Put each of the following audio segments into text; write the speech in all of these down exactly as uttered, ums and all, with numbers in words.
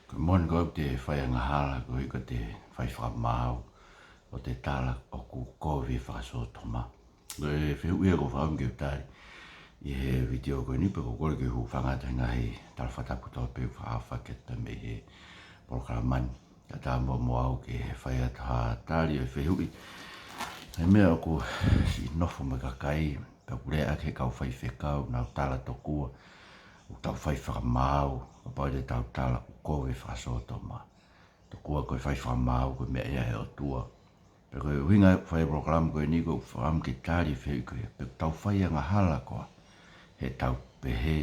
Ko e moʻoni ko ʻeku fai angahala, ko e ʻikai ko ʻeku fai fakamaau ʻo e tala ʻoku kovi fakasōtoma. Ko e fehuʻi ia ʻoku ou fakaʻamu ke u tali ʻi he vitiō ko eni, pea ʻoku ou kole ke u hūfanga atu he ngaahi tala fakatapu kotoa pē ʻoku fakafeʻao atu mei he polokalama ni. Kae ʻatā muʻa mo au ke fai atu ha tali ʻo e fehuʻi. He meʻa ʻoku siʻi nofo mai e kakai, pea ʻoku lea ʻaki ʻe he kau faifekau ʻenau tala tokua ʻoku tau fai fakamaau, kapau te tau tala ʻoku kovi fakasōtoma. Tokua ko e fai fakamaau ko e meʻa ia ʻa e ʻOtua. Pea ko e ʻuhinga ʻeku fai e polokalama ko eni, ʻoku ou fakaʻamu ke tali e fehuʻi ko ia, pe ʻoku tau fai angahala koā heʻetau pehē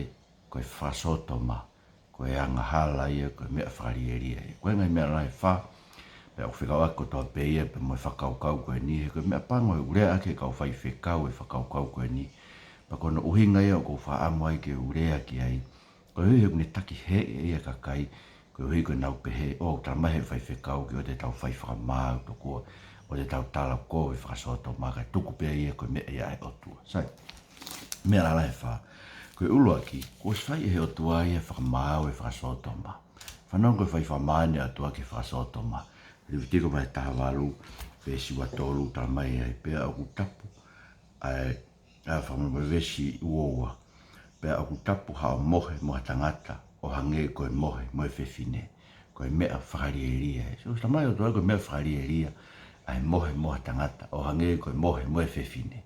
ko e fakasōtoma ko e angahala ia, ko e meʻa fakalielia ia. Ko e ngaahi meʻa lalahi ʻe fā, pea ʻoku fekauʻaki kotoa pē ia pea mo e fakakaukau ko eni, he ko e meʻa pango ʻoku lea ʻaki ʻe he kau faifekau e fakakaukau ko eni. Pea ko hono ʻuhinga ia ʻoku ou fakaʻamu ai ke u lea ki ai, koeʻuhi he ʻoku ne takihēʻi ʻe ia e kakai, koeʻuhi ko ʻenau pehē ʻoku tala mai ʻe he faifekau ke ʻoua te tau fai fakamaau tokua ʻoua te tau tala ʻoku kovi fakasōtoma, kae tuku pē ia ko e meʻa ia ʻa e ʻOtua. Sai, meʻa lalahi ʻe fā. Ko e ʻuluaki, kuo ʻosi fai ʻe he ʻOtua ia e fakamaau e fakasōtoma. Fanongo ki he fai fakamaau ʻa e ʻOtua ki he fakasōtoma. Levitiko vahe taha valu, veesi ua tolu, tala mai ai, pea ʻoku tapu, ʻa e, ʻa e fakamolemole, veesi ua ua. Pea ʻoku tapu haʻo mohe mo ha tangata ʻo hangē ko e mohe mo e fefine, ko e meʻa fakalielia ia. So, tala mai ʻe he ʻOtua ko e meʻa fakalielia ʻa e mohe mo ha tangata ʻo hangē ko e mohe mo e fefine.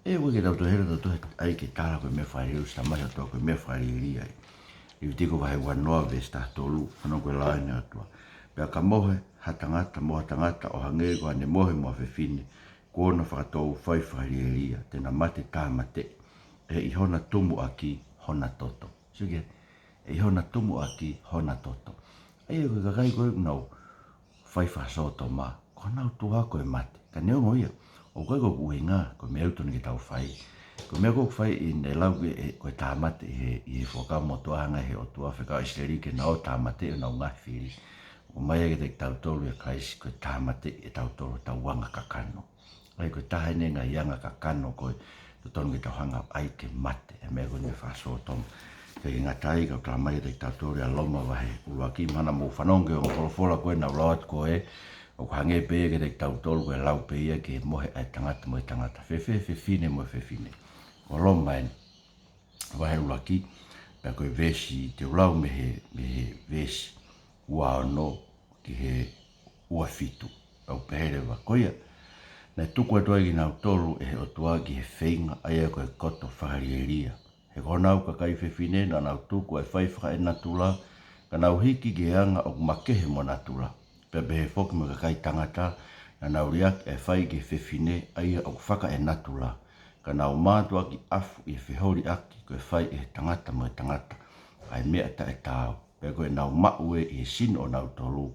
ʻE, ʻoku ʻikai ke tau toe hela, tau toe ʻai ke tala ko e meʻa fakalielia, ʻosi tala mai ʻe he ʻOtua ko e meʻa fakalielia ia. Levitiko vahe ua noa, veesi taha tolu, fanongo ki he lau ʻa e ʻOtua. Pea ka mohe ha tangata mo ha tangata ʻo hangē ko haʻane mohe mo ha fefine, kuo na fakatou fai fakalielia, te na mate tāmateʻi, ʻe ʻi hona tumuʻaki hona toto. Sio ki ai, ʻe ʻi hona tumuʻaki hona toto. ʻA ia ko e kakai ko ē ʻoku nau fai fakasōtoma, ko honau tuʻa ko e mate. Ka neongo ia, ʻoku ʻikai ko ʻeku ʻuhinga ko e meʻa ʻoku totonu ke tau fai. Ko e meʻa ʻoku ou fai ʻi he lau ē, ē, ko e tāmateʻi ʻi he, ʻi he Fuakava Motuʻa, hanga ʻe he ʻOtua ʻo fekau ʻa ʻIsileli ke nau tāmateʻi honau ngaahi fili. ʻOmai ia kiate kitautolu ʻia Kalaisi ko e tāmateʻi ʻe tautolu hotau anga kakano. ʻA ia ko e taha eni e ngaahi anga kakano ko ē ʻoku totonu ke tau hanga ai ke mate, ʻa e meʻa ko eni e fakasōtoma. Kae ʻikai ke ngata ai, ka ʻoku tala mai kiate kitautolu ʻia Loma vahe ʻuluaki, mahalo mou fanongo ki he ongo folofola ko ē naʻa ku lau atu ko ē, ʻoku hangē pē ia kiate kitautolu ko e lau pē ia ki he mohe ʻa e tangata mo e tangata, fefine, fefine mo e fefine. Ko Loma eni, vahe ʻuluaki, pea ko e veesi, te u lau mei he, mei he veesi ua ono ki he ua fitu. ʻOku pehē leva, ko ia, naʻe tuku atu ai kinautolu ʻe he ʻOtua ki he feinga, ʻa ia ko e koto fakalielia. He ko honau kakai fefine naʻa nau tuku ʻa e fai fakaenatula, ka nau hiki ki he anga ʻoku makehe mo natula. Pea pehē foki mo e kakai tangata, naʻa nau liʻaki ʻa e fai ki he fefine, ʻa ia ʻoku fakaenatula, ka nau mātuʻaki ʻafu ʻi he feholiʻaki ko e fai ʻe he tangata mo e tangata ʻa e meʻa taʻetaau. Pea ko ʻenau maʻu ē ʻi he sino ʻonautolu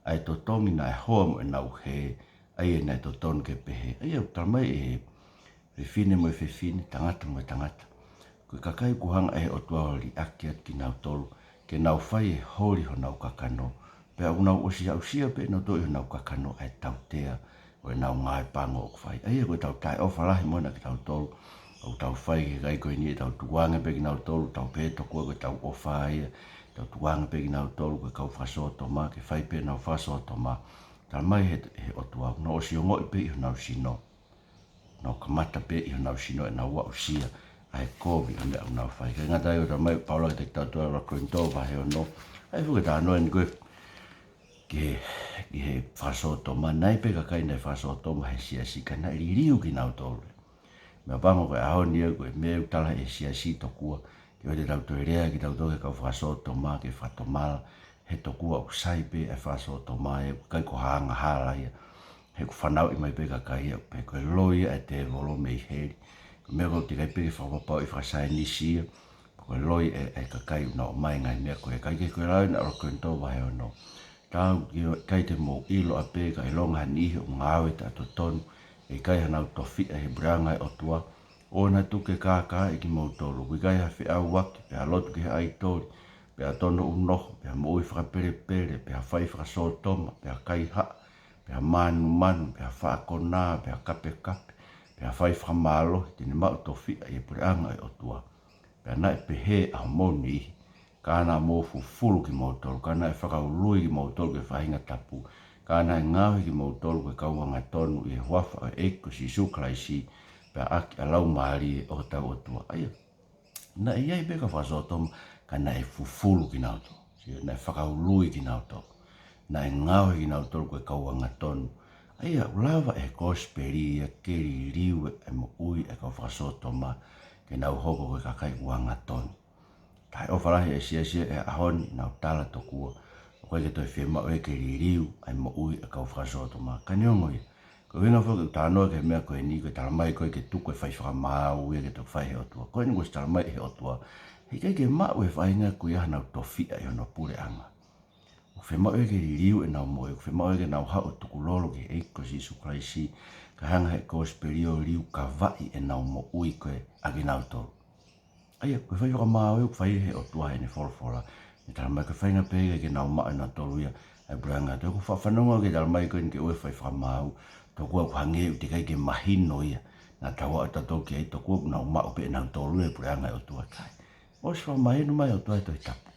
ʻa e totongi naʻe hoa mo ʻenau hē, ʻa ia naʻe totonu ke pehē. ʻA ia ʻoku tala mai ʻe he fefine mo e fefine, tangata mo e tangata, ko e kakai kuo hanga ʻe he ʻOtua ʻo liʻaki atu kinautolu ke nau fai e holi honau kakano, pea ʻoku nau ʻosi aʻusia pē ʻe nautolu ʻi honau kakano ʻa e tautea ʻo ʻenau ngāue pango ʻoku fai. ʻA ia ko ʻetau taʻeʻofa lahi mo ena kitautolu ʻoku tau fai ki he kakai ko eni, ʻetau tukuange pē kinautolu, tau pehē tokua ko ʻetau ʻofa ia, tau tukuange pē kinautolu ko e kau fakasōtoma, ke fai pē ʻenau fakasōtoma. Tala mai ʻe he, he ʻOtua, nau ʻosi ongoʻi pē ʻi honau sino, nau kamata pē ʻi honau sino ʻenau aʻusia ʻa e kovi ʻa e meʻa ʻoku nau fai. Kae ʻikai ngata ai, ʻoku tala mai ʻe Paula kiate kitautolu ʻi he ʻuluaki Kolinitō vahe ono, ʻa e fuʻu talanoa eni ko ē ki he, ki he fakasōtoma, naʻe ʻi ai pē kakai naʻe fakasōtoma he siasi ka naʻe liliu kinautolu. Meʻapango ko e ʻaho ni ia ko e meʻa ʻoku tala ʻe he siasi tokua ke ʻoua te tau toe lea kitautolu ki he kau fakasōtoma ke fakatomala, he tokua ʻoku sai pē ʻa e fakasōtoma, ʻoku ʻikai ko ha angahala ia. He ʻoku fanauʻi mai pē kakai ia, pea ko e loi ia ʻa e tēvolo mei heli. Ko e meʻa ʻoku teʻeki ai pē ke fakapapauʻi fakasaienisi ia, ko e loi ʻa e, ʻa e kakai ʻoku nau ʻomai e ngaahi meʻa ko ē. Kae kehe, ko e lau eni ʻa e ʻuluaki Kolinitō vahe ono. Tau ki, ʻikai te mou ʻilo ʻapē, ka ʻilonga ha niʻihi ʻoku ngāue taʻetotonu, ʻe ʻikai hanau tofiʻa ʻi he puleʻanga ʻo e ʻOtua? ʻOua naʻa tuku ke kākaaʻi kimoutolu, ʻoku ʻikai ha feʻauaki, pe ha lotu ki he ʻaitoli, pe ha tono ʻunoho, pe ha moʻui fakapelepele, pe ha fai fakasōtoma, pe ha kaihaʻa, pe ha mānumanu, pe ha faʻa konā, pe ha kapekape, pe ha fai fakamālohi, te ne maʻu tofiʻa ʻi he puleʻanga ʻo e ʻOtua. Pea naʻe pehē ʻa homou niʻihi, Ka naʻa mou fufulu kimoutolu, ka naʻe fakaului kimoutolu ki he faʻahinga tapu, ka naʻe ngaohi kimoutolu ko e kau angatonu ʻi he huafa ʻo e ʻEiki ko Sīsū Kalaisi, pea ʻaki ʻa e Laumālie ʻo hotau ʻOtua. ʻA ia, naʻe ʻi ai pē kau fakasōtoma, ka naʻe fufulu kinautolu. Sio, naʻe fakaului kinautolu. Naʻe ngaohi kinautolu ko e kau angatonu. ʻA ia, ʻoku lava ʻe he kosipeli ia ke liliu ʻa e moʻui ʻa e kau fakasōtoma, ke nau hoko ko e kakai ʻoku angatonu. Taʻeʻofa lahi e siasi ʻi he ʻaho ni, nau tala tokua ʻoku ʻikai ke toe fiemaʻu ia ke liliu ʻa e moʻui ʻa e kau fakasōtoma. Ka neongo ia, ko e ʻuhinga foki ʻeku talanoa ki he meʻa ko eni, ko e talamai ko ē ke tuku e fai fakamaau ia ke toki fai ʻe he ʻOtua. Ko eni kuo ʻosi talamai ʻe he ʻOtua, heʻikai ke maʻu ʻe he faʻahinga ko ia haʻanau tofiʻa ʻi hono puleʻanga. ʻOku fiemaʻu ia ke liliu ʻenau moʻui, ʻoku fiemaʻu ia ke nau haʻu ʻo tukulolo ki he ʻEiki ko Sīsū Kalaisi, kae hanga ʻe he kosipeli ʻo liukavaʻi ʻenau moʻui ko ē ʻakinautolu. ʻA ia, ko e fai fakamaau ʻoku fai ʻe he ʻOtua heʻene folofola. Ne talamai ko e faʻahinga pehē ke nau maʻu ʻe nautolu ia ʻa e puleʻanga. Toe ʻoku ou fanongo ki he talamai ko eni ke ʻoua ʻe fai fakamaau, tokua ʻoku hangē ʻoku teʻeki ai ke mahino ia. Naʻa tau aʻu ʻetautolu ki ai, tokua ʻoku nau maʻu pē ʻe nautolu ia e puleʻanga ʻo e ʻOtua. ʻIkai. ʻOsi fakamahino mai ʻe he ʻOtua he Tohi Tapu.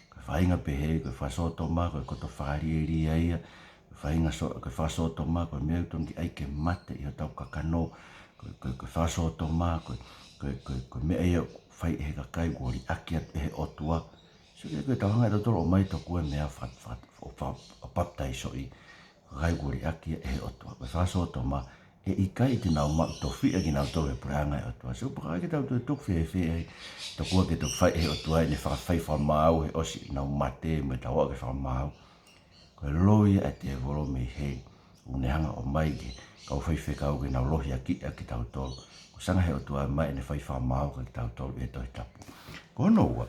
Ko e faʻahinga pehē, ko e fakasōtoma, ko e koto fakalielia ia, ko e faʻahinga sō-, ko e fakasōtoma, ko e meʻa ʻoku totonu ke ʻai ke mate ʻi hotau kakano, ko e, ko e, ko e fakasōtoma, ko e, ko e, ko e, ko e meʻa ia ʻoku fai ʻe he kakai kuo liʻaki atu ʻe he ʻOtua. Sio ki ai, ko ʻetau hanga ʻetautolu ʻo ʻomai tokua e meʻa fa-, fa-, ʻo fa-, ʻo papitaisoʻi kakai kuo liʻaki ʻe he ʻOtua. Ko e fakasōtoma, ʻe ʻikai te nau maʻu tofiʻa kinautolu he puleʻanga ʻo e ʻOtua. Sio, pea ʻikai ke tau toe tuku fēfē ai, tokua ke toe fai ʻe he ʻOtua ʻene faka-, fai fakamaau he ʻosi ʻenau mate mo ʻetau aʻu ki he fakamaau. Ko e loi ia ʻa e tēvolo mei heli, ʻoku ne hanga ʻo ʻomai ki he kau faifekau ke nau lohiakiʻi ʻa kitautolu. Kuo ʻosi hanga ʻe he ʻOtua ʻo ʻomai ʻene fai fakamaau kiate kitautolu ʻi he Tohi Tapu. Ko hono ua,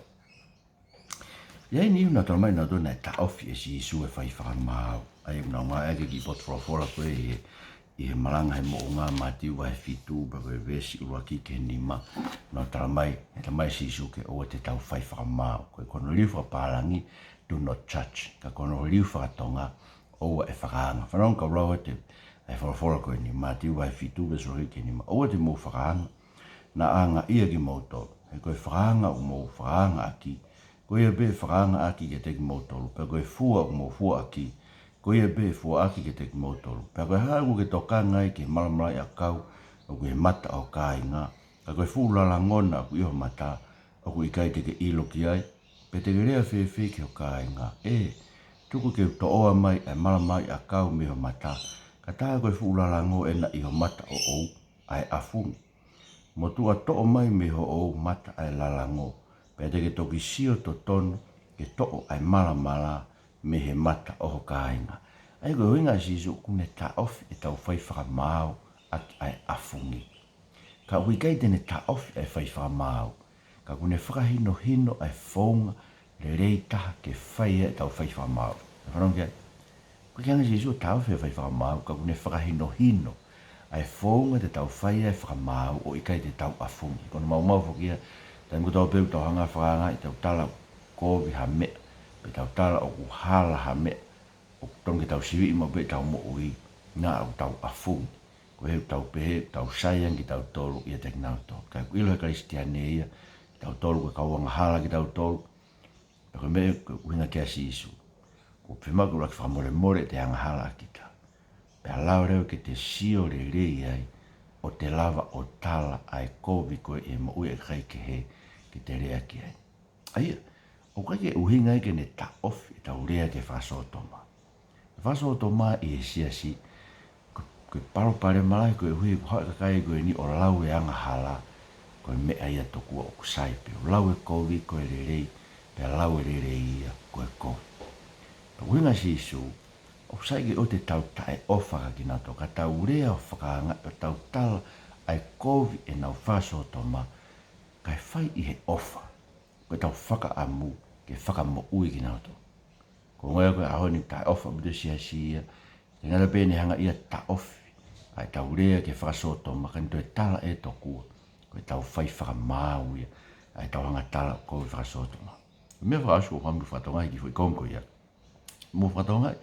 ʻi ai e niʻihi naʻa nau talamai ʻe nautolu naʻe taʻofi ʻe Sīsū e fai fakamaau. ʻA ia naʻa nau ngāueʻaki e kiʻi potu folofola ko ē ʻi he, ʻi he Malanga he Moʻunga, Mātiu vahe fitu, pea ko e veesi ʻuluaki ki he nima. Naʻa nau talamai, naʻe talamai ʻe Sīsū ke ʻoua te tau fai fakamaau. Ko e, ko hono liliu fakapālangi, do not judge. Ka ko hono liliu fakatonga, ʻoua ʻe fakaanga. Fanongo kau lau atu e folofola ko eni, Mātiu vahe fitu, veesi ʻuluaki ki he nima. ʻOua te mou fakaanga, naʻa angaʻia kimoutolu. He ko e fakaanga ʻoku mou fakaangaʻaki, ko ia pē ʻe fakaangaʻaki kiate kimoutolu. Pea ko e fua ʻoku mou fuaʻaki, ko ia pē ʻe fuaʻaki kiate kimoutolu. Pea ko e hā ʻoku ke tokanga ai ki he malamalaʻiʻakau ʻoku ʻi he mata ʻo ho kāinga, ka ko e fuʻu lalangona ʻoku ʻi ho mata, ʻoku ʻikai te ke ʻilo ki ai? Pea te ke lea fēfē ki ho kāinga, ʻE, tuku ke u toʻoa mai ʻa e malamalaʻiʻakau mei ho mata, ka tā ko e fuʻu lalango ʻena ʻi ho mata ʻoʻou, ʻa e ʻafungi? Mo tuʻa toʻo mai mei hoʻo mata ʻa e lalango, pea te ke toki sio totonu ke toʻo ʻa e malamala mei he mata ʻo ho kāinga. ʻA ia ko e ʻuhinga ʻa Sīsū ʻoku ne taʻofi ʻetau fai fakamaau ʻaki ʻa e ʻafungi. Ka ʻoku ʻikai te ne taʻofi ʻa e fai fakamaau, ka ʻoku ne fakahinohino ʻa e founga lelei taha ke fai ai ʻetau fai fakamaau. Ka fanongo ki ai. ʻOku ʻikai ke hanga ʻe Sīsū ʻo taʻofi e fai fakamaau, ka ʻoku ne fakahinohino ʻa e founga te tau fai ai e fakamaau ʻo ʻikai te tau ʻafungi. Ko hono maumau foki ia, taimi kotoa pē ʻoku tau hanga ʻo fakaangaʻi, tau tala kovi ha meʻa, pe tau tala ʻoku hala ha meʻa, ʻoku totonu ke tau siviʻi maʻu pē ʻetau moʻui, naʻa ʻoku tau ʻafungi. Ko e hā ʻoku tau pehē, tau sai ange kitautolu ʻiate kinautolu. Ka ʻoku ʻilo ʻe he Kalisitiane ia, kitautolu ko e kau angahala kitautolu, pea ko e meʻa ko e ʻuhinga ki ai ʻa Sīsū. Kuo pehē mai ʻoku ʻuluaki fakamolemole ʻete angahala ʻa kita, pea lava leva ke te sio lelei ai, ʻo te lava ʻo tala ʻa e kovi ko ē ʻi he moʻui ʻa e kakai kehe ke te lea ki ai. ʻA ia, ʻoku ʻikai ke ʻuhinga ia ke ne taʻofi ʻetau lea ki he fakasōtoma. Fakasōtoma ʻi he siasi, ko, ko e palopalema lahi koeʻuhi ko e hā e kakai ko eni ʻoku lau e angahala ko e meʻa ia tokua ʻoku sai, pea ʻoku lau e kovi ko e lelei, pea lau e lelei ia ko e kovi. Ka ko e ʻuhinga ʻa Sīsū, ʻoku sai ke ʻoua te tau taʻeʻofa kia kinautolu, ka tau lea ʻo fakaangaʻi, ʻo tau tala ʻa e kovi ʻenau fakasōtoma, kae fai ʻi he ʻofa. Ko ʻetau fakaʻamu ke fakamoʻui kinautolu. Ko e ongo ia ko e ʻaho ni taʻeʻofa ʻaupito e siasi ia, ʻikai ngata pē ʻene hanga ia ʻo taʻofi ʻa ʻetau lea ki he fakasōtoma, ka ne toe tala ʻe tokua ko ʻetau fai fakamaau ia ʻa ʻetau hanga ʻo tala ʻoku kovi e fakasōtoma. Meʻa fakaʻosi ʻoku ou fakaʻamu ke fakatokangaʻi e kiʻi foʻi konga ko ia. Mou fakatokangaʻi,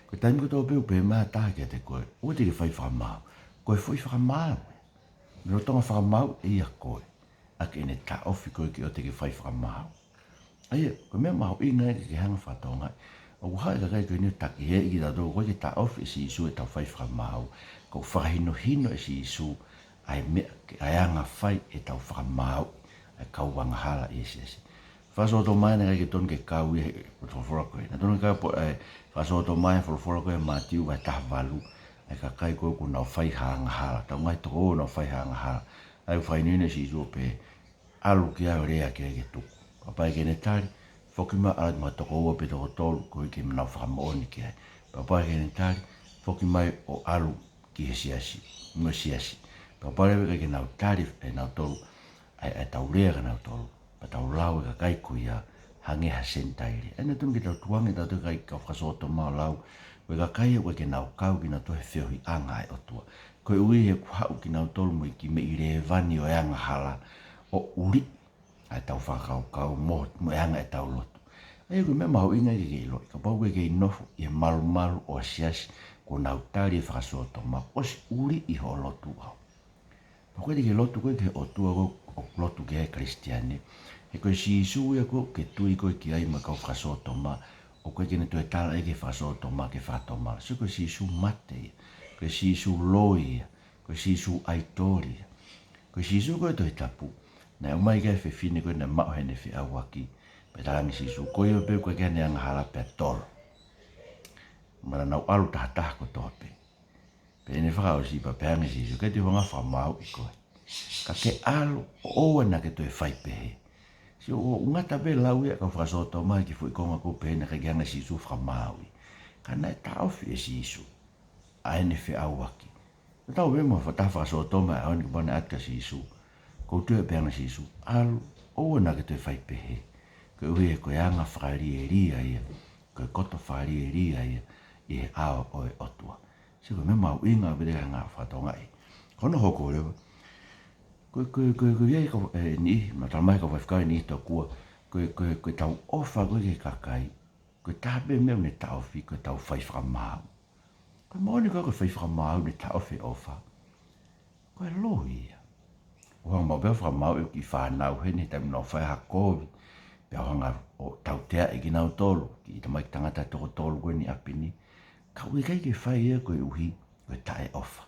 ko e taimi kotoa pē ʻoku pehē mai ha taha kiate koe, ʻoua te ke fai fakamaau, ko e foʻi fakamaau ia. Lolotonga fakamaauʻi ʻe ia koe, ʻaki ʻene taʻofi koe ke ʻoua te ke fai fakamaau. ʻA ia, ko e meʻa mahuʻinga ia ke ke hanga ʻo fakatokangaʻi. ʻOku haʻu e kakai ko eni ʻo taki hē ʻi kitautolu, ʻoku ʻikai ke taʻofi ʻe Sīsū ʻetau fai fakamaau. Ka ʻoku fakahinohino ʻe Sīsū ʻa e meʻa ke, ʻa e anga fai ʻetau fakamaau ʻa e kau angahala ʻi he siasi. Fakasōtoma naʻe ʻikai ke tonu ke kau ia he folofola ko ē. Naʻe tonu ke kau pē ʻa e fakasōtoma he folofola ko ē Mātiu vahe taha valu, ʻa e kakai ko ē ʻoku nau fai ha angahala. Tau ngaahi tokoua ʻoku nau fai ha angahala. ʻA ia ʻoku fakahinohino ʻe Sīsū ʻo pehē, ʻalu ki ai ʻo lea ki ai ke tuku. Kapau ʻe ʻikai ke ne tali, foki mai ʻo ʻalu ki ha tokoua pe toko tolu, koeʻuhi ke nau fakamoʻoni ki ai. Kapau ʻe ʻikai ke ne tali, foki mai ʻo ʻalu ki he siasi, mo e siasi. Kapau leva ʻe ʻikai ke nau tali ʻe nautolu ʻa e, ʻa ʻetau lea kia nautolu, pea tau lau e kakai ko ia hangē ha Senitaile. ʻA ia naʻe tonu ke tau tukuange ʻetau kakai kau fakasōtoma ʻo lau, ko e kakai ʻoku ʻikai ke nau kau kinautolu he feohiʻanga ʻa e ʻOtua. Koeʻuhi he ʻoku haʻu kinautolu mo e kiʻi meʻi lēvani ʻo e angahala ʻo ʻuliʻi ʻa ʻetau fakakaukau mo, mo e anga ʻetau lotu. ʻA ia ko e meʻa mahuʻinga ke ke ʻiloʻi, kapau ʻoku ke kei nofo ʻi he malumalu ʻo e siasi kuo nau tali e fakasōtoma, ʻosi ʻuliʻi hoʻo lotu ʻaho. Pea ʻoku ʻikai te ke lotu koe ki he ʻOtua ko ē ʻoku lotu ki ai e Kalisitiane. He ko e Sīsū ia ko ē ʻoku ke tui koe ki ai mo e kau fakasōtoma, ʻoku ʻikai ke ne toe tala ia ki he fakasōtoma ke fakatomala. Sio, ko e Sīsū mate ia. Ko e Sīsū loi ia. Ko e Sīsū ʻaitoli ia. Ko e Sīsū ko ē Tohi Tapu, naʻe ʻomai ki ai e fefine ko ē naʻe maʻu heʻene feʻauaki, pea talaange ʻe Sīsū, ko ia pē ʻoku ʻikai ke ne angahala pea tolo. Mo naʻa nau ʻalu tahataha kotoa pē. Pea ʻi heʻene fakaʻosi pea pehē ange ʻe Sīsū, ʻikai te u hanga ʻo fakamaauʻi koe. Ka ke ʻalu, ʻoua naʻa ke toe fai pehē. Sio, ʻoku ngata pē lau ia ʻa e kau fakasōtoma ki he foʻi konga ko ē pehē naʻe ʻikai ke hanga ʻe Sīsū ʻo fakamaauʻi. Ka naʻe taʻofi ʻe Sīsū ʻa ʻene feʻauaki. Tatau pē mo ha taha fakasōtoma ʻi he ʻaho ni kapau naʻe ʻatu kia Sīsū. Ko u tui pē ange ʻe Sīsū, ʻalu, ʻoua naʻa ke toe fai pehē. Koeʻuhi he ko e anga fakalielia ia, ko e koto fakalielia ia ʻi he ʻao ʻo e ʻOtua. Sio, ko e meʻa mahuʻinga pē te ke hanga ʻo fakatokangaʻi. Ko hono hoko leva, ko e, ko e, ko e, ko e, ʻi ai e kau, e, niʻihi, naʻe talamai ʻe he kau faifekau ʻe niʻihi tokua, ko e, ko e, ko ʻetau ʻofa ko ē ki he kakai, ko e taha pē meʻa ʻoku ne taʻofi, ko ʻetau fai fakamaau. Ko e moʻoni, ko e, ko e fai fakamaau ʻoku ne taʻofi e ʻofa, ko e loi ia. ʻOku hanga maʻu pē ʻo fakamaauʻi e kiʻi fānau heni he taimi naʻa nau fai ha kovi, pea u hanga ʻo tauteaʻi kinautolu, kiʻi tamaiki tangata ʻe toko tolu ko eni ʻi ʻapi ni. Ka ʻoku ʻikai ke fai ia koeʻuhi ko e taʻeʻofa.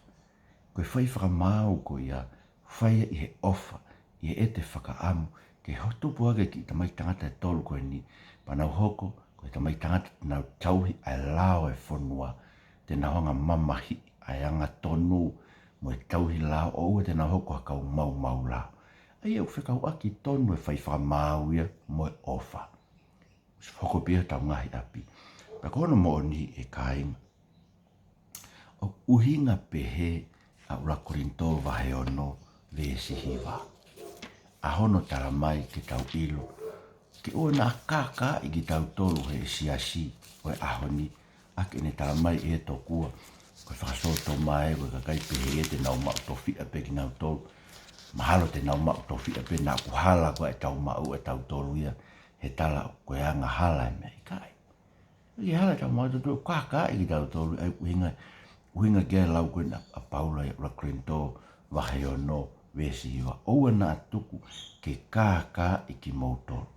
Ko e fai fakamaau ko ia, fai ia ʻi he ʻofa, ʻi he ʻete fakaʻamu, ke hotupu hake e kiʻi tamaiki tangata ʻe tolu ko eni, pea nau hoko ko e tamaiki tangata te nau tauhi ʻa e lao ʻo e fonua, te nau hanga ʻo mamahiʻi ʻa e angatonu mo e tauhi lao, ʻoua te nau hoko ko ha kau maumau lao. ʻA ia ʻoku fekauʻaki tonu e fai fakamaau ia mo e ʻofa. ʻOsi hoko pē ia ʻi hotau ngaahi ʻapi. Pea ko hono moʻoni, ʻe kāinga, ʻoku ʻuhinga pehē ʻa ʻuluaki Kolinitō vahe ono veesi hiva, ʻa hono talamai ke tau ʻilo, ke ʻoua naʻa kākaaʻi kitautolu ʻe he siasi ʻo e ʻaho ni, ʻa ia ʻoku ne talamai ʻe he tokua, ko e fakasōtoma ē, ko e kakai pehē ia te nau maʻu tofiʻa pē kinautolu. Mahalo te nau maʻu tofiʻa pē, naʻa ʻoku hala ko ē ʻetau maʻu ʻe tautolu ia he tala ko e angahala e meʻa, ʻikai. ʻIkai ke hala ʻetau maʻu ʻe tautolu, kākaaʻi kitautolu, ʻa ia ʻoku ʻuhinga, ʻuhinga ki ai e lau ko ena ʻa Paula ʻi he ʻuluaki Kolinitō vahe ono veesi hiva, ʻoua naʻa tuku ke kākaaʻi kimoutolu.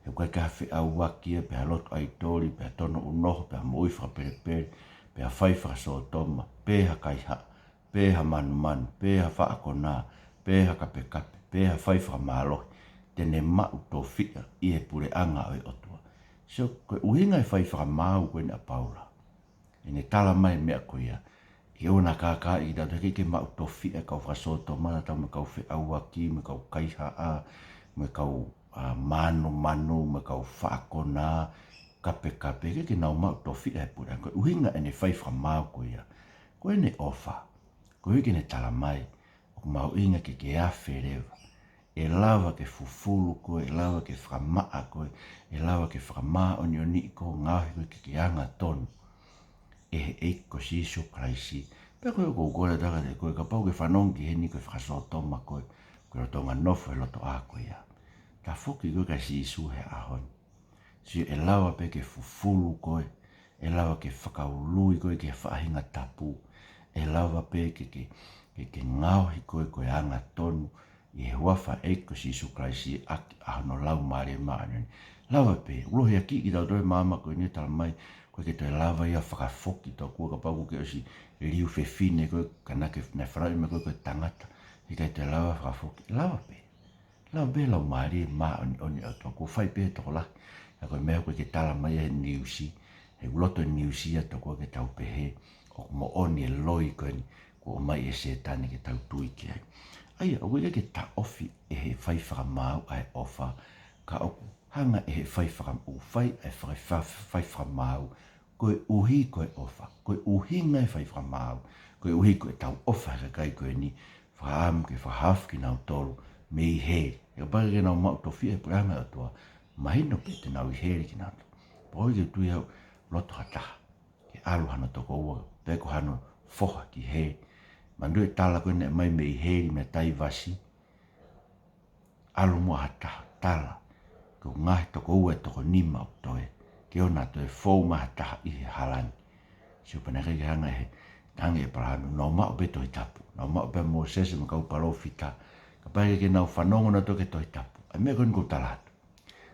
He ʻoku ʻikai ke ʻi ai ha feʻauaki ia, pe ha lotu ʻaitoli, pe ha tono ʻunoho, pe ha moʻui fakapelepele, pe ha fai fakasōtoma, pe ha kaihaʻa, pe ha manumanu, pe ha faʻa konā, pe ha kapekape, pe ha fai fakamālohi, te ne maʻu tofiʻa ʻi he puleʻanga ʻo e ʻOtua. Sio, ko e ʻuhinga e fai fakamaau ko ena ʻa Paula, ʻene talamai e meʻa ko ia, ke ʻoua naʻa kākaaʻi kitautolu, he ʻikai ke maʻu tofiʻa e kau fakasōtoma, tautau mo e kau feʻauaki, mo e kau kaihaʻa, mo e kau, ʻa, manumanu, mo e kau faʻa konā, kapekape, ʻikai ke nau maʻu tofiʻa he puleʻanga. Ko e ʻuhinga ʻene fai fakamaau ko ia, ko ʻene ʻofa. Koeʻuhi ke ne talamai, ʻoku mahuʻinga ke ke afe leva. ʻE lava ke fufulu koe, ʻe lava ke fakamaʻa koe, ʻe lava ke fakamāʻoniʻoniʻi koe, ngaohi koe ke ke angatonu ʻe he ʻEiki ko Sīsū Kalaisi. Pea ko e ʻoku ou kole atu kiate koe, kapau ʻoku ke fanongo ki heni ko e fakasōtoma koe, ko e lolotonga nofo he lotoʻā ko ia. Tafoki koe kia Sīsū he ʻaho ni. Sio, ʻe lava pē ke fufulu koe, ʻe lava ke fakaului koe ki he faʻahinga tapu, ʻe lava pē ke, ke, ke, ke ngaohi koe ko e angatonu, ʻi he huafa ʻo e ʻEiki ko Sīsū Kalaisi ʻaki ʻa hono Laumālie Māʻoniʻoni. Lava pē, ʻoku lohiakiʻi kitautolu ʻe he maama ko eni ʻo talamai, ʻoku ʻikai ke toe lava ia ʻo fakafoki tokua kapau ʻoku ke ʻosi liliu fefine koe, ka naʻa ke, naʻe fanauʻi mai koe ko e tangata, heʻikai toe lava ʻo fakafoki. Lava pē. Lava pē Laumālie Māʻoniʻoni ʻo e ʻOtua, kuo fai pē tokolahi. Ka ko e meʻa ʻoku ʻikai ke talamai ia he niusi, he ʻoku loto e niusi ia tokua ke tau pehē ʻoku moʻoni e loi ko eni kuo ʻomai ʻe Sētane ke tau tui ki ai. ʻA ia, ʻoku ʻikai ke taʻofi ʻe he fai fakamaau ʻa e ʻofa, ka ʻoku hanga ʻe he fai fakamaau, fai ʻa e fai, fai, fai fakamaau, koeʻuhi ko e ʻofa, ko e ʻuhinga e fai fakamaau, koeʻuhi ko ʻetau ʻofa he kakai ko eni, fakaʻamu ke fakahaofi kinautolu mei heli. He kapau ʻoku ʻikai ke nau maʻu tofiʻa he puleʻanga ʻo e ʻOtua, mahino pē te nau ʻi heli kinautolu. Pea ʻoku ʻikai ke u tui au ʻe loto ha taha ke ʻalu hano tokoua, pe ko hano foha ki heli. Manatuʻi e tala ko ē naʻe ʻomai mei heli meia Taivasi, ʻalu muʻa ha taha, tala, ko e ngaahi tokoua ʻe toko nima ʻoku toe, ke ʻoua naʻa toe fou mai ha taha ʻi he hala ni. Sio, pea naʻe ʻikai ke hanga ʻe he, hanga ʻe ʻĒpalahame, nau maʻu pē Tohi Tapu, nau maʻu pē Mōsese mo e kau palōfita. Kapau ʻoku ʻikai ke nau fanongo nautolu ki he Tohi Tapu, ʻa e meʻa ko eni ʻoku ou tala atu,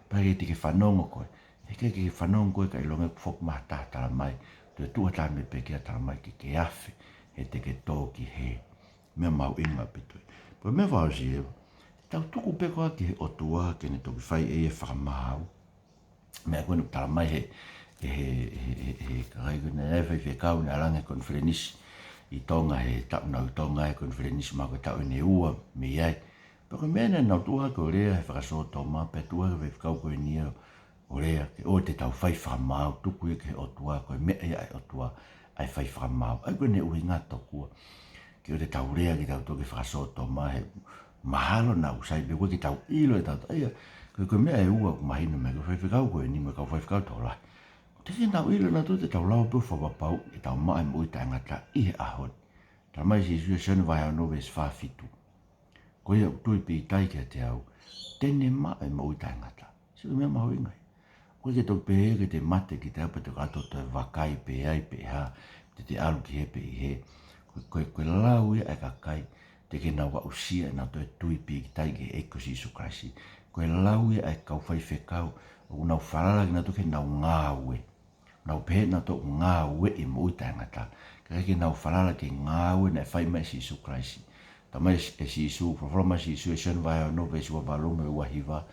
kapau ʻoku ʻikai te ke fanongo koe, heʻikai ke fanongo koe ka ʻilonga ʻoku foki mai ha taha talamai, toe tuʻu ha taha mei he pekia talamai ke ke afe, he te ke tō ki heli. Meʻa mahuʻinga pē ʻa e tui. Pea meʻa fakaʻosi leva, tau tuku pē koā ki he ʻOtua ke ne toki fai ʻe ia e fakamaau. Meʻa ko eni ʻoku talamai he, he, he, he, he, he kakai ko ē naʻe faifekau naʻe langa e konifelenisi ʻi Tonga he taʻu naʻa nau ʻi Tonga he konifelenisi mahalo ko e taʻu ʻe ua mei ai. Pea ko e meʻa naʻa nau tuʻu hake ʻo lea he fakasōtoma, pea tuʻu hake e faifekau ko eni ʻo ʻo lea ke ʻoua te tau fai fakamaau, tuku ia ki he ʻOtua, ko e meʻa ia ʻa e ʻOtua ʻa e fai fakamaau. ʻA ia ko ʻene ʻuhinga tokua ke ʻoua te tau lea kitautolu ki he fakasōtoma he mahalo naʻa ʻoku sai pē, ʻoku ʻikai ke tau ʻilo ʻe tautolu. ʻA ia, ko e, ko e meʻa ʻe ua ʻoku mahino mei he faifekau ko eni mo e kau faifekau tokolahi. Teʻeki ke nau ʻilo nautolu te tau lava pē ʻo fakapapauʻi ʻetau maʻu e moʻui taʻengata ʻi he ʻaho ni. Talamai ʻe Sīsū ʻia Sione vahe ono veesi fā fitu: Ko ia ʻoku tui pīkitai kiate au, te ne maʻu e moʻui taʻengata. Sio ki he meʻa mahuʻinga ia. ʻOku ʻikai ke toki pehē ke te mate kiate au pea te ke ʻalu ʻo toe vakai pe ʻe ʻi ai pe ʻe hā, te te ʻalu ki hē pe ʻi hē. Ko e, ko e, ko e lau ia ʻa e kakai teʻeki ke nau aʻusia ʻenau toe tui pīkitai ki he ʻEiki ko Sīsū Kalaisi. Ko e lau ia ʻa e kau faifekau ʻoku nau falala kinautolu ki heʻenau ngāue. Nau pehē nautolu ʻoku ngāueʻi e moʻui taʻengata, kae ʻikai ke nau falala ki he ngāue naʻe fai mai ʻe Sīsū Kalaisi. Talamai ʻe Sīsū, folofola mai ʻe Sīsū ʻia Sione vahe ono veesi ua valu mo e ua hiva: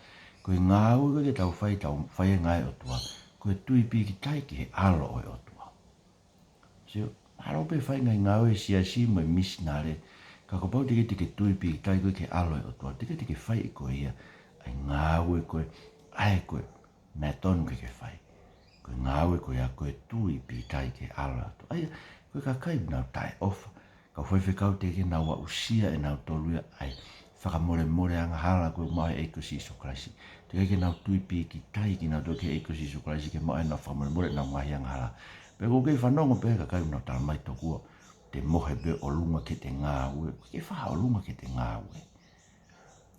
Ko e ngāue ko ē ke tau fai, tau fai e ngāue ʻa e ʻOtua, ko e tui pīkitai ki he ʻAlo ʻo e ʻOtua. Sio, ʻalu pē fai e ngaahi ngāue ʻa e siasi mo e misinale, ka kapau teʻeki te ke tui pīkitai koe ki he ʻAlo ʻo e ʻOtua, teʻeki te ke fai ʻe koe ia ʻa e ngāue ko ē ʻa ē ko ē naʻe tonu ke ke fai. Ko e ngāue ko ia ko e tui pīkitai ki he ʻAlo ʻo e ʻOtua. ʻA ia, ko e kakai ʻoku nau taʻeʻofa, kau faifekau teʻeki ke nau aʻusia ʻe nautolu ia ʻa e fakamolemole angahala ko ē ʻoku maʻu ʻe he ʻEiki ko Sīsū Kalaisi. Teʻeki ke nau tui pīkitai kinautolu ki he ʻEiki ko Sīsū Kalaisi ke maʻu ʻenau fakamolemole ʻenau ngaahi angahala. Pea ʻoku ou kei fanongo pē ki he kakai ʻoku nau talamai tokua te mohe pē ʻolunga ki heʻete ngāue. ʻOku ʻikai ke faʻa ʻolunga ki heʻete ngāue.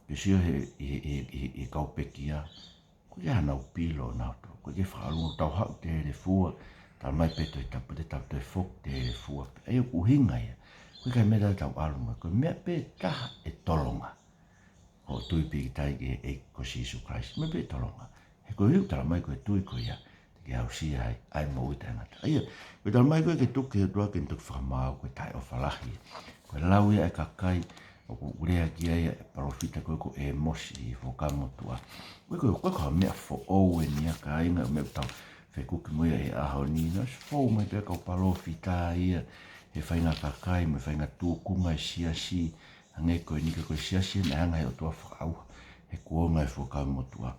Ke sio he, he, he, he, he kau pekia, ʻoku ʻikai ke ʻi ai hanau pilo ʻonautolu. ʻOku ʻikai ke faʻa ʻolunga, tau haʻu telefua, talamai pē Tohi Tapu te tau toe foki telefua pē. ʻA ia ʻoku ʻuhinga ia, ʻoku ʻikai meʻa te tau ʻalu mo ia. Ko e meʻa pē taha ʻe tolonga, ko hoʻo tui pīkitai ki he ʻEiki ko Sīsū Kalaisi. Meʻa pē ʻe tolonga. He ko e ʻuhi ʻoku talamai ko e tui ko ia te ke aʻusia ai ʻa e moʻui taʻengata. ʻA ia, ko e talamai ko ē ke tuku ki he ʻOtua ke ne toki fakamaau, ko e taʻeʻofa lahi. Ko e lau ia ʻa e kakai ʻoku lea ki ai ʻa e palōfita ko ē ko ʻĒmosi ʻi he Fuakava Motuʻa. Ko e, ko e, ko e, ko e meʻa foʻou eni ia, kāinga, meʻa ʻoku tau fekuki mo ia he ʻaho ni. Naʻe ʻosi fou mai pē kau palōfita ia he faʻahinga kakai mo e faʻahinga tūkunga ʻo e siasi, hangē ko eni, ka ko e siasi naʻe hanga ʻe he ʻOtua ʻo fakaʻauha he kuonga ʻo e Fuakava Motuʻa.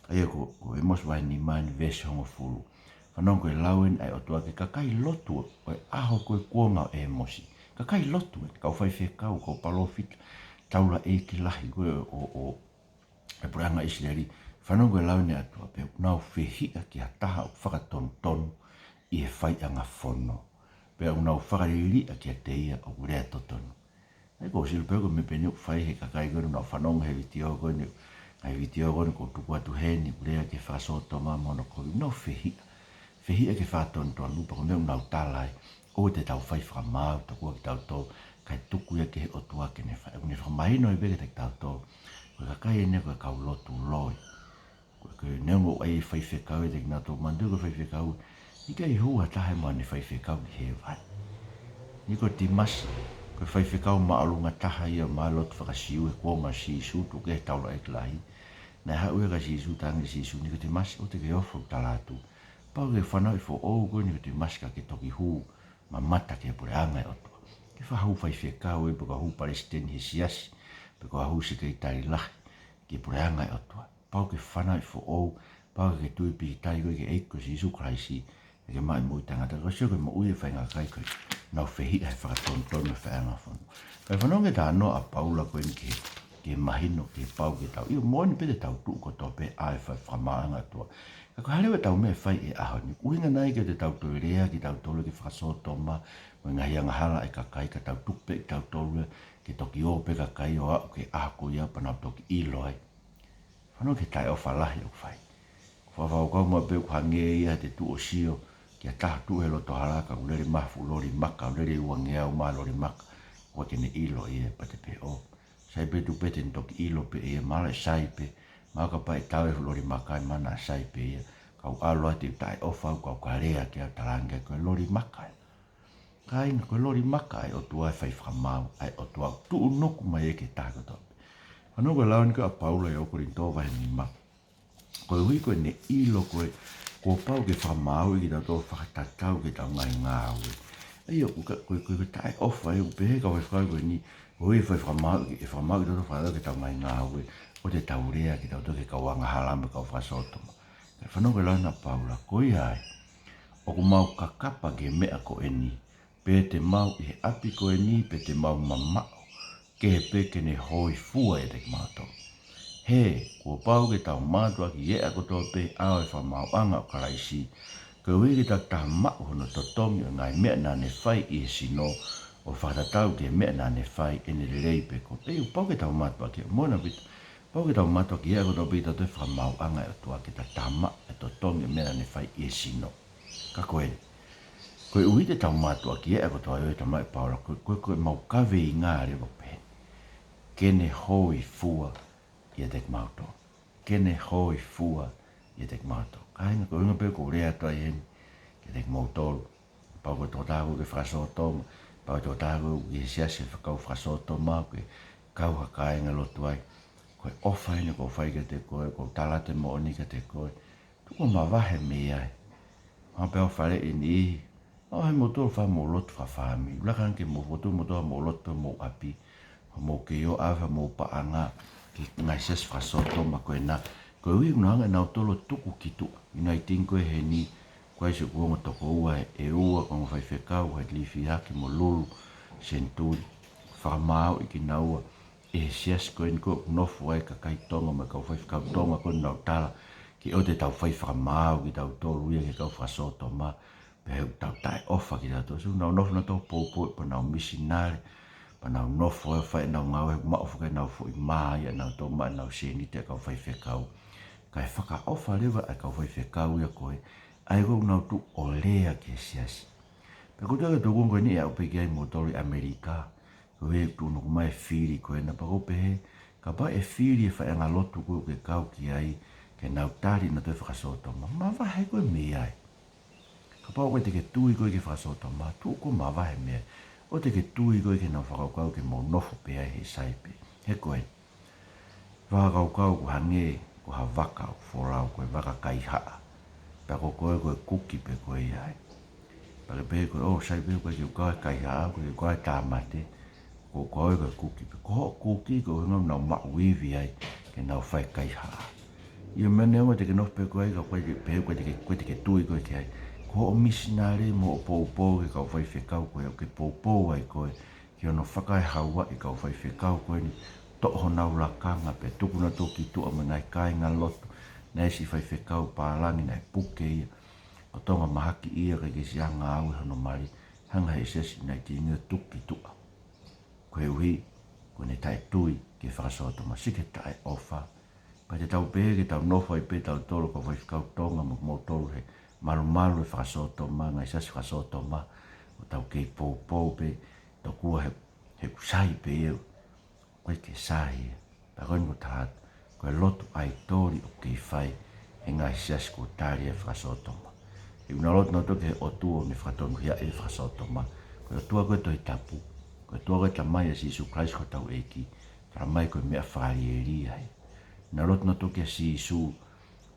ʻA ia ko, ko ʻĒmosi vahe nima eni veesi hongofulu. Fanongo ko e lau eni ʻa e ʻOtua ki he kakai lotu ʻo e ʻaho ko ē kuonga ʻo ʻĒmosi. Kakai lotu eni, kau faifekau, kau palōfita, taulaʻeiki lahi ko ē ʻo, ʻo, ʻo e puleʻanga ʻIsileli. Fanongo ko e lau eni ʻa e ʻOtua: Pea ʻoku nau fehiʻa ki ha taha ʻoku fakatonutonu ʻi he faiʻanga fono, pea ʻoku nau fakaliliʻa kiate ia ʻoku lea totonu. ʻA ia ʻoku ou sio pē au ko e meʻa pē eni ʻoku fai ʻe he kakai ko ē ʻoku nau fanongo he vitiō ko eni, ngaahi vitiō ko eni ʻoku ou tuku atu heni, ʻoku lea ki he fakasōtoma mo hono kovi, ʻoku nau fehiʻa. Fehiʻa ki he fakatonutonu, pea ko e meʻa ʻoku nau tala ai, ʻoua te tau fai fakamaau tokua kitautolu kae tuku ia ki he ʻOtua ke ne fai. ʻOku ne fakamahino ai pē kiate kitautolu, ko e kakai eni ko e kau lotu loi. Ko e, ko e neongo ʻoku ʻi ai e faifekau ʻiate kinautolu, manatuʻi ko e faifekau, ʻikai hū ha taha ia mo ʻene faifekau ki hēvani. Nikotīmasi, ko e faifekau māʻolunga taha ia ʻo e lotu faka-Siu he kuonga ʻo Sīsū, tuku kehe he Taulaʻeiki Lahi. Naʻe haʻu ia kia Sīsū, talaange kia Sīsū, Nikotīmasi, ʻoua te ke ofo, tala atu. Pau ke fanauʻi foʻou koe Nikotīmasi ka ke toki hū mamata ki he puleʻanga ʻo e ʻOtua. Ke fakahū faifekau ē, pe ko ha hū palesiteni he siasi, pe ko ha hū sekelitali lahi ki he puleʻanga ʻo e ʻOtua. Pau ke fanauʻi foʻou, pau ke tui pīkitai koe ki he ʻEiki ko Sīsū Kalaisi, ke ke maʻu e moʻui taʻengata. Ko e sio ko e moʻui ʻa e faʻahinga kakai ko ē naʻa nau fehiʻa he fakatonutonu ʻo e faiʻanga fonua. Kae fanongo ki he talanoa ʻa Paula ko eni ki he, ki he mahino, ki he pau ke tau. ʻIo, moʻoni pē te tau tuʻu kotoa pē ʻo fai e fakamaauʻanga ʻo e ʻOtua. Ka ko e hā leva ʻetau meʻa ʻe fai he ʻaho ni? ʻUhinga nai ke te tau toe lea kitautolu ki he fakasōtoma, mo e ngaahi angahala ʻa e kakai, ka tau tuku pē kitautolu ia ke toki ō pē kakai ʻo aʻu ki he ʻaho ko ia pea nau toki ʻilo ai. Fanongo ki he taʻeʻofa lahi ʻoku fai. Ko e fakakaukau maʻu pē ʻoku hangē ia ha tuʻu ʻo sio ki ha taha tuʻu he loto hala ka ʻoku lele mai ha fuʻu loli maka, ʻoku lele ʻi he uangeau mai e loli maka, ʻoku ʻikai ke ne ʻilo ia pea te pehē ʻo sai pē, tuku pē te ne toki ʻilo pē ia, mahalo ʻe sai pē, mahalo kapau ʻe tau e fuʻu loli maka ʻe mana ʻa sai pē ia, kau ʻalu atu ʻo taʻeʻofa au, kau ka lea ki ai ʻo talaange ko e loli maka ia. Kāinga, ko e loli maka ʻa e ʻOtua ʻe fai fakamaau, ʻa e ʻOtua ʻoku tuʻunuku mai ʻe he taha kotoa pē. Fanongo ki he lau eni ko ē ʻa Paula ʻi he ʻUluaki Kolinitō vahe nima. Koeʻuhi ko ʻene ʻilo ko ē kuo pau ke fakamaauʻi kitautolu fakatatau ki heʻetau ngaahi ngāue. ʻA ia, ʻoku ka-, ko e, ko e, ko e taʻeʻofa ē, ʻoku pehē ʻe he kau faifekau ko eni, koeʻuhi ʻe fai fakamaau, ʻe fakamaauʻi kitautolu fakatatau ki heʻetau ngaahi ngāue, ʻoua te tau lea kitautolu ki he kau angahala mo e kau fakasōtoma. Kae fanongo ki he lau eni ʻa Paula, ko ia ai, ʻoku mau kakapa ki he meʻa ko eni, pe te mau ʻi he ʻapi ko eni, pe te mau mamaʻo, kehe pē ke ne hōifua ʻiate kimautolu. He, kuo pau ke tau mātuʻaki eʻa kotoa pē ʻi he ʻao ʻo e fakamaauʻanga ʻo Kalaisi, koeʻuhi ke tau tau maʻu hono totongi ʻo e ngaahi meʻa naʻa ne fai ʻi he sino, ʻo fakatatau ki he meʻa naʻa ne fai, ʻene lelei pe kovi. ʻE, kuo pau ke tau mātuʻaki, moʻoni ʻaupito, pau ke tau mātuʻaki eʻa kotoa pē ʻi he fakamaauʻanga ʻo e ʻOtua ke tau tau maʻu e totongi ʻo e meʻa naʻa ne fai ʻi he sino. Ka ko e, koeʻuhi te tau mātuʻaki eʻa kotoa, ʻio, ʻe tau mai Paula, ko e, ko e, ko e mau kaveinga leva pē. Ke ne hōifua ʻiate kimautolu. Ke ne hōifua ʻiate kimautolu. Kāinga, ko e ʻuhinga pē ʻoku ou lea atu ai heni kiate kimoutolu. Pau ko e tokotaha ʻoku ke fakasōtoma, pau ko e tokotaha ʻoku ke siasi ʻo e kau fakasōtoma, ʻoku ke kau ha kāingalotu ai. Ko e ʻofa eni ʻoku ou fai kiate koe, ʻoku ou tala atu e moʻoni kiate koe. Tuku ke mavahe mei ai. Mahalo pē ʻoku faleʻi e niʻihi. Mavahe moutolu ʻo fai hoʻomou lotu fakafāmili. Laka ange ke mou fokotuʻu moutolu hoʻomou lotu pē homou ʻapi. Hoʻomou kei ō ʻave homou paʻanga ki he ngaahi siasi fakasōtoma ko ena. Koeʻuhi ʻoku nau hanga ʻe nautolu ʻo tuku ki tuʻa. Uniting ko ē heni, ko e siʻi kuonga toko ua ʻe ua, ko e ongo faifekau, ko e Lifiaki mo Lulu Senituli. Fakamaauʻi kinaua ʻe he siasi ko eni ko ē ʻoku nofo ai e kakai Tonga mo e kau faifekau Tonga ko ē naʻa nau tala ke ʻoua te tau fai fakamaau kitautolu ia ki he kau fakasōtoma, pea ʻoku tau taʻeʻofa kitautolu. So, nau nofo nautolu ʻo poupou pea nau misinale, pea nau nofo ʻo fai ʻenau ngāue, maʻu foki ʻenau foʻi mā ia ʻenau tō mai ʻenau sēniti ʻa e kau faifekau. Kae fakaʻofa leva ʻa e kau faifekau ia ko ē, ʻa ia ko ē ʻoku nau tuʻu ʻo lea ki he siasi. Pea ko e tuʻu ʻa e tuʻunga ko eni ʻe aʻu pē ki ai moutolu ʻi ʻAmelika, ko e tuʻunuku mai e fili ko ena, pea ʻoku ou pehē, kapau ʻe fili e faiʻangalotu ko ē ʻoku ke kau ki ai, ke nau tali ʻenautolu e fakasōtoma, mavahe koe mei ai. Kapau ʻoku ʻikai te ke tui koe ki he fakasōtoma, tuku ke mavahe mei ai. ʻOua te ke tui koe ki heʻenau fakakaukau ke mou nofo pē ai he sai pē. He ko e fakakaukau ʻoku hangē ko ha vaka ʻoku folau, ko e vaka kaihaʻa. Pea ko koe ko e kuki pē koe ia ai. Pea ke pehē koe, ʻō, sai pē, ʻoku ʻikai ke u kau he kaihaʻa, ʻoku ʻikai ke u kau he tāmate, ko, ko au ko e kuki pē. Ko hoʻo kuki, ko e ʻuhinga ʻoku nau maʻu ivi ai ke nau fai e kaihaʻa. ʻIo, meʻa neongo te ke nofo pē koe ai, ka ʻoku ʻikai ke pehē, ʻoku ʻikai te ke, ʻoku ʻikai te ke tui koe ki ai. Ko hoʻo misinale mo hoʻo poupou ki he kau faifekau ko ē ʻoku ke poupou ai koe, ki hono fakaehauaʻi e kau faifekau ko eni, toʻo honau lakanga pea tuku nautolu ki tuʻa mo e ngaahi kāingalotu, naʻe ʻi ai e siʻi faifekau pālangi naʻe puke ia, ko Tonga mahaki ia, ʻikai ke siʻi ngāue hono mali, hanga ʻe he siasi Uniting ia ʻo tuku ki tuʻa. Koeʻuhi, ko ʻene taʻetui ki he fakasōtoma, siʻi taʻeʻofa. Pea te tau pehē ke tau nofo ai pē tautolu kau faifekau Tonga mo kimoutolu he malumalu e fakasōtoma, ngaahi siasi fakasōtoma, ʻo tau kei poupou pē, tokua he He ʻoku sai pē ia, ʻoku ʻikai ke sai ia. Pea ko eni ʻoku ou tala atu, ko e lotu ʻaitoli ʻoku kei fai ʻe he ngaahi siasi kuo tali e fakasōtoma. He ʻoku nau lotu nautolu ki he ʻotua ʻoku ne fakatonuhiaʻi e fakasōtoma. Ko e ʻOtua ko e Tohi Tapu, ko e ʻOtua ko e Tamai ʻa Sīsū Kalaisi ko hotau ʻEiki, tala mai ko e meʻa fakalielia ia. Nau lotu nautolu kia Sīsū,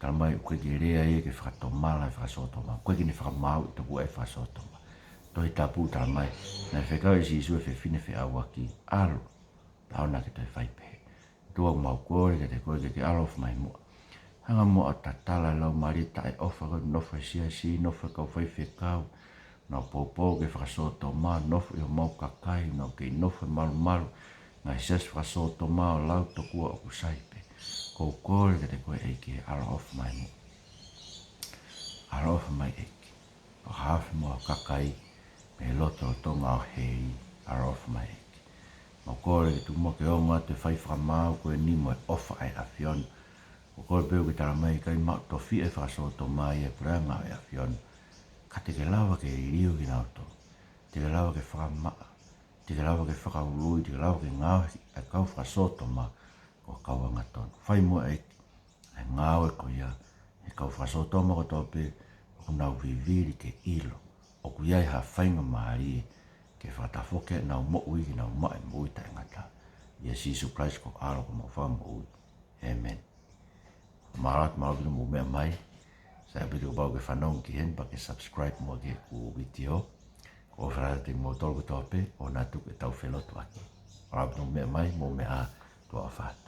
tala mai ʻoku ʻikai ke lea ia ke fakatomala e fakasōtoma. ʻOku ʻikai ke ne fakamaauʻi tokua e fakasōtoma. Tohi Tapu tala mai, naʻe fekau ʻe Sīsū e fefine feʻauaki, ʻalu, pea ʻoua naʻa ke toe fai pehē. ʻOtua, ʻoku mau kole kiate koe ke ke ʻaloʻofa mai muʻa. Hanga muʻa ʻo tatala e laumālie taʻeʻofa ko ē ʻoku nofo he siasi, nofo he kau faifekau, nau poupou ki he fakasōtoma, nofo ʻi homau kakai, nau kei nofo he malumalu, ngaahi siasi fakasōtoma ʻo lau tokua ʻoku sai pē. ʻOku ou kole kiate koe ʻEiki, ʻaloʻofa mai muʻa. ʻAloʻofa mai ʻEiki. Fakahaofi muʻa ho kakai mei he lotolotonga ʻo heli, ʻaloʻofa mai ʻEiki. Mau kole ke tuku muʻa ke ongo atu e fai fakamaau ko eni mo e ʻofa ʻa e ʻAfiona. ʻOku ou kole pē ʻoku ke tala mai ʻikai maʻu tofiʻa e fakasōtoma ʻi he puleʻanga ʻo e ʻAfiona. Ka te ke lava ke liliu kinautolu. Te ke lava ke fakamaʻa. Te ke lava ke fakaului, te ke lava ke ngaohi e kau fakasōtoma ko e kau angatonu. Fai muʻa ʻEiki e ngāue ko ia he kau fakasōtoma kotoa pē ʻoku nau vivili ke ʻilo ʻoku ʻi ai ha faingamālie ke fakatafoki ʻenau moʻui ke nau maʻu e moʻui taʻengata. ʻIa Sīsū Kalaisi ko ho ʻAlo ko homau Fakamoʻui. ʻĒmeni. Mālō atu, mālō ʻaupito hoʻomou meʻa mai. Sai ʻaupito kapau ʻoku ke fanongo ki heni pea ke subscribe muʻa ki heʻeku vitiō. ʻOku ou ʻofa lahi atu kiate kimoutolu kotoa pē, ʻoua naʻa tuku ʻetau felotuʻaki. Mālō ʻaupito hoʻomou meʻa mai, mou meʻa ā, tuʻa ʻofa atu.